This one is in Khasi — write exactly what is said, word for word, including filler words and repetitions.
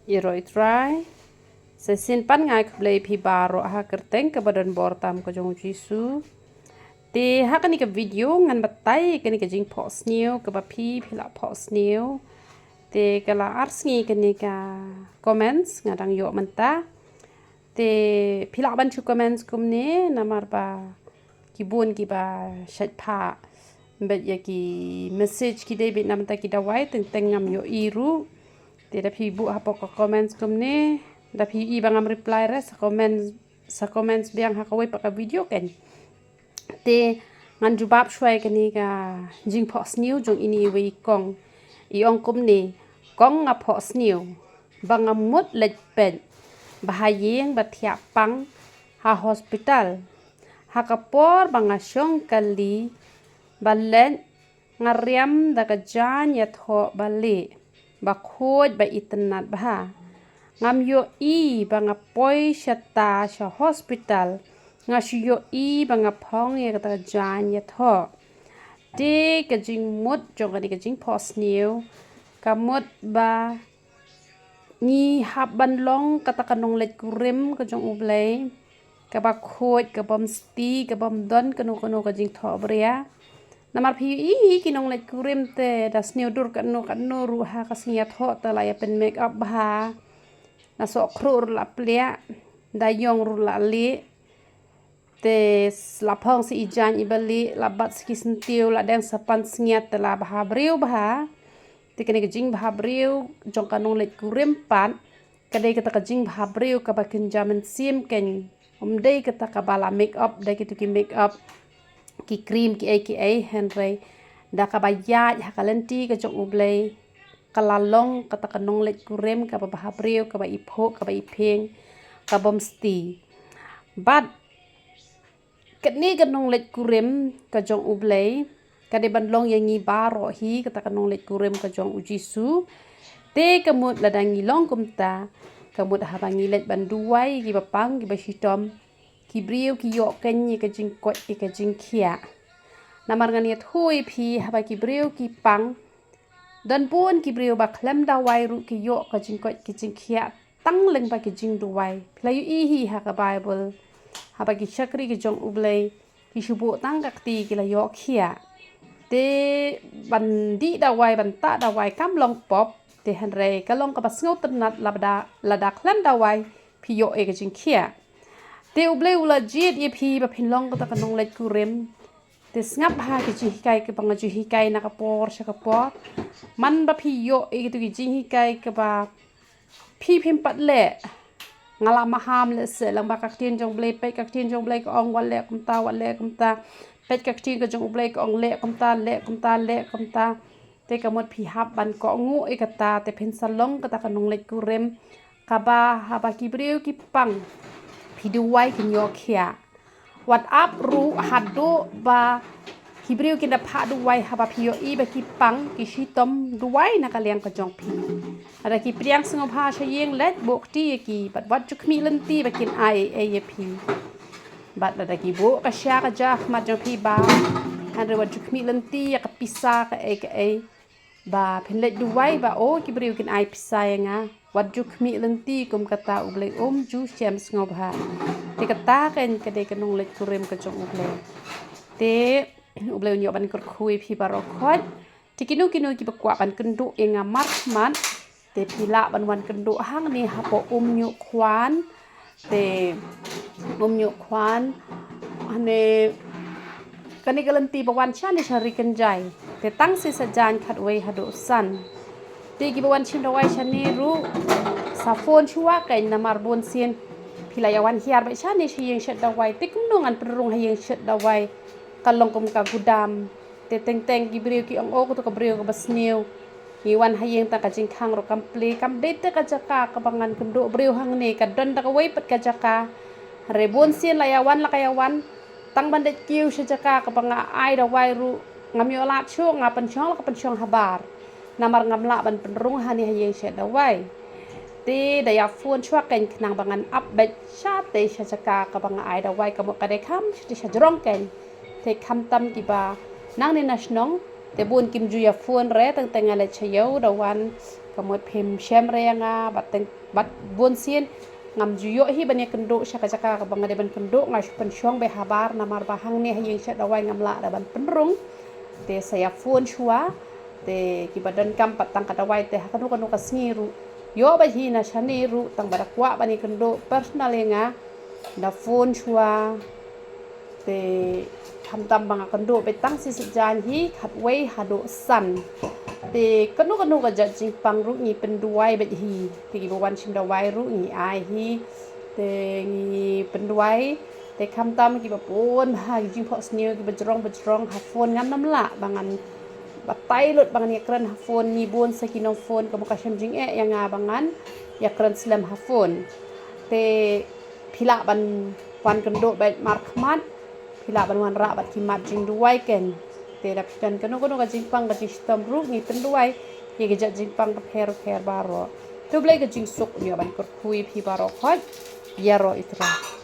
Ïaroh Trai. Sa shisien pat nga ai khublei phi baroh ha ka kyrteng kaba don bor tam ka jong u Jisu. Te ha kane ka video ngan batai kane ka jingphohsniew kaba phi, phi la phohsniew. Te ka la ar sngi kane ka comments nga dang ïoh mynta. Te phi lah ban shu comments kumne namar ba ki bun kiba shait phah beit ïa ki message ki dei beit namar ki dawai teng teng ngam ïohi ruh. Te da phi buh hapoh ka comments kumne, da phi ïohi ba ngam reply re sa comments, sa comments biang ha kawei pat ka video kan. Te ngan jubab shuwa ïa kane ka jingphohsniew jong ine iwei i kong. I ong kumne, kong nga phohsniew ba nga mut leit peit ba ha ïing ba thiah pang ha hospital. Ha ka por ba nga shong kali ba leit nga riam da ka jaiñ ïathoh ba lieh ba khuid ba itynnad bha. Ngam ïohi ba nga poi shata sha hospital, nga shu ïohi ba nga phong ïa kata ka jaiñ ïathoh. Te ka jingmut jong kane ka jingphohsniew ka mut ba ngi hap ban long kata ka nongleit kurim ka jong U Blei kaba khuid, kabym sti, kabym don kano kano ka jingthohbria. Namar phi ïohi ki nongleit kurim te da sniew dur kano kano ruh ha ka sngi ïathoh te la ïa pyn make up bha. Na soh khruh ruh la pliah, da ïong ruh la lieh. Te la phong sa i jaiñ iba lieh, la bat sa ki syntiew, la deng sa pansngiat te la bha briew bha. Te kane ka jingbha briew jong ka nongleit kurim pat ka dei kata ka jingbha briew kaba kynja mynsiem kan. Ym dei kata kaba la make up da kito ki make up, ki cream kiei kiei, hynrei da kaba ïaid ha ka lynti ka jong U Blei ka la long kata ka nongleit kurim kaba bha briew, kaba iphuh, kaba iphieng, kabym sti. Bad kane ka nongleit kurim ka jong U Blei ka dei ban long ïa ngi baroh hi kata ka nongleit kurim ka jong U Jisu. Te ka mut lada ngi long kumta, ka mut haba ngi leit ban duwai ïa kiba pang, kiba shitom, ki briew ki ïoh kan ïa ka jingkoit, ïa ka jingkhiah. Namar ngan ïathuh ïa phi, haba ki briew ki pang, don bun ki briew ba khlem dawai ruh ki ïoh ka jingkoit, ka jingkhiah tang lyngba ki jingduwai. Phi la ïohi hi ha ka Baibl, haba ki shakri ki jong U Blei ki shu buh tang ka kti ki la ïoh khiah. Te ban dih dawai, ban tah dawai kam long pop. Te hynrei ka long kaba sngewtynnat lada, lada khlem dawai phi ïoh ïa ka jingkhiah. Te U Blei u la jied ïa phi ba phin long kata ka nongleit kurim. Te sngap ha ki jinghikai kaba nga ju hikai na ka por sha ka por. Man ba phi ïoh ïa kito ki jinghikai kaba phi phim pat leh. Nga la maham lehse, lang ba ka ktien jong U Blei, peit ka ktien jong U Blei ka ong wat leh kumta, wat leh kumta. Peit ka ktien ka jong U Blei ka ong leh kumta, leh kumta, leh kumta. Te ka mut phi hap ban kohnguh ïa kata, te phin sa long kata ka nongleit kurim kaba haba ki briew ki pang, phi duwai kin ïoh khiah. Wat ap ruh haduh ba ki briew kin da phah duwai haba phi ïohi ba ki pang, ki shitom, duwai na ka liang ka jong phi. Lada ki pdiang sngewbha sha ïing, leit buh kti ïa ki, bad wat ju khmih lynti ba kin ai ei ei ïa phi. Bad lada ki buh ka sha ka ja ha khmat jong phi ba, hynrei wat ju khmih lynti ïa ka pisa kaei kaei. Ba phin leit duwai ba, o, ki briew kin ai pisa ïa nga. Wat ju khmih lynti kum kata, U Blei um ju shem sngewbha. Te kata kan ka dei ka nongleit kurim ka jong U Blei. Te U Blei un ïoh ban kyrkhu ïa phi baroh khoit. Te kino kino kiba kwah ban kynduh ïa nga markhmat, te phi lah ban wan kynduh hangne hapoh Umñiuhkhwan. Te Umñiuhkhwan, hangne kane ka lynti ba wan shane sha Ri Kynjai. Te tang shi sajan khatwei haduh san. Te kiba wan shim dawai shane ruh sa phone shuwa kan, namar bunsien phi la ïa wan hiar beit shane sha ïing shet dawai. Te kumno ngan pynrung ha ïing shet dawai, ka long kum ka gudam. Te teng teng ki briew ki ong, o, kato ka briew kaba sniew. Ngi wan ha ïing tang ka jingkhang ruh kam plie, kam dei te ka jaka kaba ngan kynduh briew hangne, ka don da kawei pat ka jaka. Hynrei bunsien la ïa wan, la ka ïa wan, tang ban dei kiew sha jaka kaba nga ai dawai ruh ngam ïoh lad shuh, nga pynshong la ka pynshong habar. Namar ngam lah ban pynrung hangne ha ïing shet dawai. Te da ïa phone shuwa kan khnang ba ngan ap beit shatei sha jaka kaba nga ai dawai, ka mut ka dei kham shatei sha jrong kan. Te khamtam kiba nangne na shnong, Te bun kim ju ïa phone re, teng teng nga leit sha ïew da wan, ka mut phim shem re ïa nga, bad teng, bad bun sien ngam ju ïoh hi ban ïa kynduh sha ka jaka kaba nga dei ban kynduh, nga shu pynshong beit habar namar ba hangne ha ïing shet dawai ngam lah da ban pynrung. Te sa ïa phone shuwa. Te kiba donkam pat tang ka dawai te ha kano kano ka sngi ruh, ïoh beit hi na shane ruh, tang ba da kwah ban ïa kynduh personal ïa nga, da phone shuwa. Te khamtam ba nga kynduh beit tang shi sijan hi, khatwei haduh san. Te kano kano ka jait jingpang ruh ngi pynduwai beit hi. Te kiba wan shim dawai ruh ngi ai hi. Te ngi pynduwai. Te khamtam kiba bun ha ki jingphohsniew kiba jrong ba jrong ha phone, ngan nym lah ba ngan batai lut ba ngan ïa kren ha phone, ngi bun sa ki nong phone, ka mut ka shem jingeh ïa nga ba ngan ïa kren slem ha phone. Te phi lah ban wan kynduh beit markhmat, phi lah ban wanrah bad ki mat jingduwai ken. Te lada phi don kano kano ka jingpang ka jingshitom ruh ngi pynduwai ïa ki jait jingpang bapher bapher baroh. To U Blei ka jingsuk un ïoh ban kyrkhu ïa phi baroh khoit. Ïaroh Ïthuh.